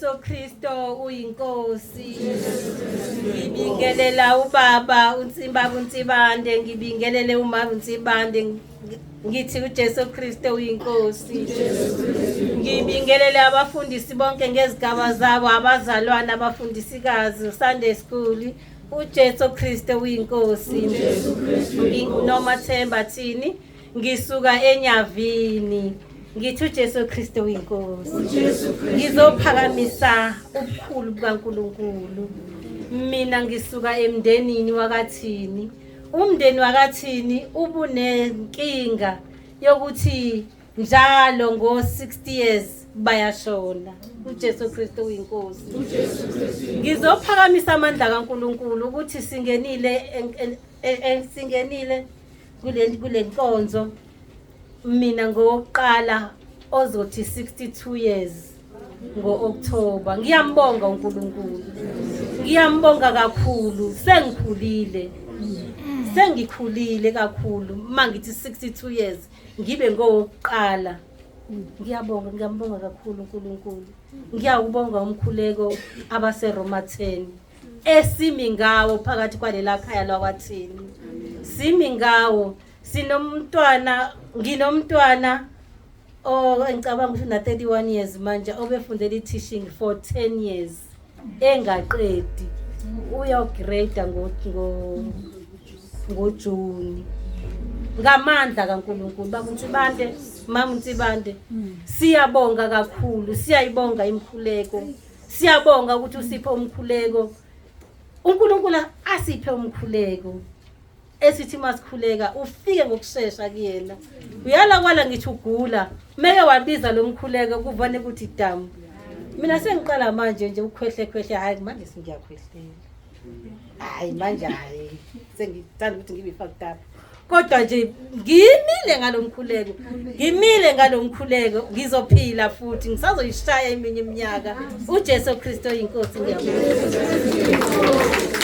uJesu Kristo uyinkosi. Ngibingelela ubaba uNsimbaba uNsibande, ngibingelele umama uNsibande, ngithi uJesu Kristo uyinkosi. Ngibingelele abafundisi bonke ngezigaba zabo, abazalwane, abafundisikazi, Sunday school. uJesu Kristo uyinkosi. Nginomathemba thini? Ngisuka enyavini. Ngithi uJesu Kristu uyinkosi. Ngizophakamisa ubukhulu bukaNkulunkulu. Mina ngisuka emndenini wakathini. Umndeni wakathini ubunenkinga yokuthi njalo ngo-60 years bayashona. uJesu Kristu uyinkosi. Ngizophakamisa amandla kaNkulunkulu ukuthi singenile singenile kule nkonzo mina ngowokuqala ozothi 62 years ngo-October. Ngiyambonga uNkulunkulu, ngiyambonga kakhulu. Sengikhulile, sengikhulile kakhulu. Uma ngithi 62 years ngibe ngowokuqala. Ngiyabonga, ngiyambonga kakhulu uNkulunkulu. Ngiyawubonga umkhuleko abaseRoma 10 esimi ngawo phakathi kwalela khaya lwakwathini. Simi ngawo, sinomntwana, nginomntwana oh ngicabanga ukuthi una 31 years manje, obefundela i-teaching for 10 years engaqedi, uyograde ngo ngoJuni ngamandla kaNkulunkulu. Baba uNsibande, mama uNsibande, siyabonga kakhulu, siyayibonga imikhuleko, siyabonga ukuthi usiphe umkhuleko. uNkulunkulu asiphe umkhuleko esithi masikhuleka ufike ngokushesha kuyena. Uyala kwala ngithi ugula, meke wabiza lo mkhuleko kuvane ukuthi damu. Mina sengiqala manje nje ukhwehle khwehle, hayi manje sengiyakhwehlela, hayi manje, hayi sengithanda ukuthi ngibe fucked up, kodwa nje ngimile ngalomkhuleko, ngimile ngalomkhuleko, ngizophila futhi ngisazoyishaya eminye iminyaka. uJesu Kristu oyinkosi, ngiyabonga.